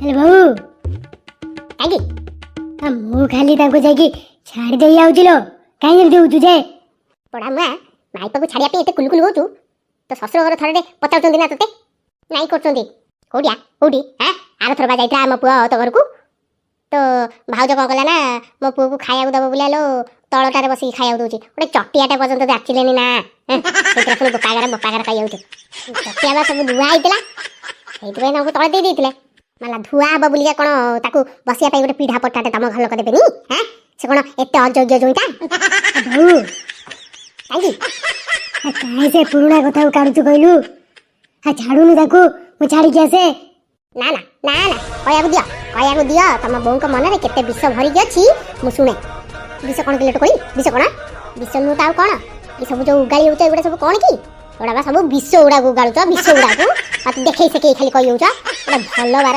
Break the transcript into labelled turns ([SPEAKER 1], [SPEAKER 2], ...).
[SPEAKER 1] ହେଲେ ବୋଉ,
[SPEAKER 2] କାହିଁକି?
[SPEAKER 1] ମୁଁ ଖାଲି ତାଙ୍କୁ ଯାଇକି ଛାଡ଼ି ଦେଇ ଆଉଛି ଲୋ। କାହିଁ ଏମିତି ହଉଛୁ ଯେ?
[SPEAKER 2] ପଢା ମୁଆ, ମାଇପାକୁ ଛାଡ଼ିବା ପାଇଁ ଏତେ କୁଲୁକୁଲୁ ହଉଛୁ। ତୋ ଶ୍ୱଶୁର ଘର ଥରରେ ପଚାରୁଛନ୍ତି ନା ତୋତେ? ନାଇଁ କରୁଛନ୍ତି। କୋଉଠିଆ କୋଉଠି? ଆଁ, ଆରଥର ବା ଯାଇଥିଲା ଆମ ପୁଅ ତୋ ଘରକୁ। ତ ଭାଉଜ କ'ଣ କଲା ନା, ମୋ ପୁଅକୁ ଖାଇବାକୁ ଦବ ବୋଲି ଆଲୋ ତଳଟାରେ ବସିକି ଖାଇବାକୁ ଦଉଛି। ଗୋଟେ ଚଟିଆଟା ପର୍ଯ୍ୟନ୍ତ ଯାଚିଲେନି ନା। ହେଁ, ସେଇଥିରେ ପୁଣି ବୋପାଘର ବୋପାଘର ଖାଇଯାଉଛୁ। ଚଟିଆ ବା ସବୁ ଧୁଆ ହେଇଥିଲା, ସେଇଥିପାଇଁ ତାଙ୍କୁ ତଳେ ଦେଇ ଦେଇଥିଲେ। ମାନେ ଧୁଆ ହବ ବୋଲିକା କ'ଣ ତାକୁ ବସିବା ପାଇଁ ଗୋଟେ ପିଢା ପଟାଟେ ତମ ଘର ଲୋକ ଦେବେନି? ହାଁ, ସେ କ'ଣ ଏତେ ଅଯୋଗ୍ୟ ଜୋଇଁଟା?
[SPEAKER 1] ବୋଉ।
[SPEAKER 2] କାହିଁକି?
[SPEAKER 1] କାହିଁ ସେ ପୁରୁଣା କଥାକୁ କାଢୁଛୁ କହିଲୁ? ଛାଡୁନୁ ତାକୁ, ମୁଁ ଛାଡ଼ିକି ଆସେ।
[SPEAKER 2] ନା ନା ନା ନା, କହିବାକୁ ଦିଅ, କହିବାକୁ ଦିଅ। ତମ ବୋଉଙ୍କ ମନରେ କେତେ ବିଷ ଭରିକି ଅଛି ମୁଁ ଶୁଣେ। ବିଷ କ'ଣ କିଲୋ ଟୋକଳି? ବିଷ କ'ଣ? ବିଷ ନୁହଁ ତ ଆଉ କ'ଣ? ଏ ସବୁ ଯୋଉ ଉଗାଳି ହଉଛ, ଏଗୁଡ଼ା ସବୁ କ'ଣ କି? ଏଗୁଡ଼ା ବା ସବୁ ବିଷ ଗୁଡ଼ାକୁ ଉଗାଳୁଛ, ବିଷ ଗୁଡ଼ାକୁ। ମତେ ଦେଖେଇ ସେକେଇ ଖାଲି କହି ହଉଛ। ଗୋଟେ ଭଲ ବାର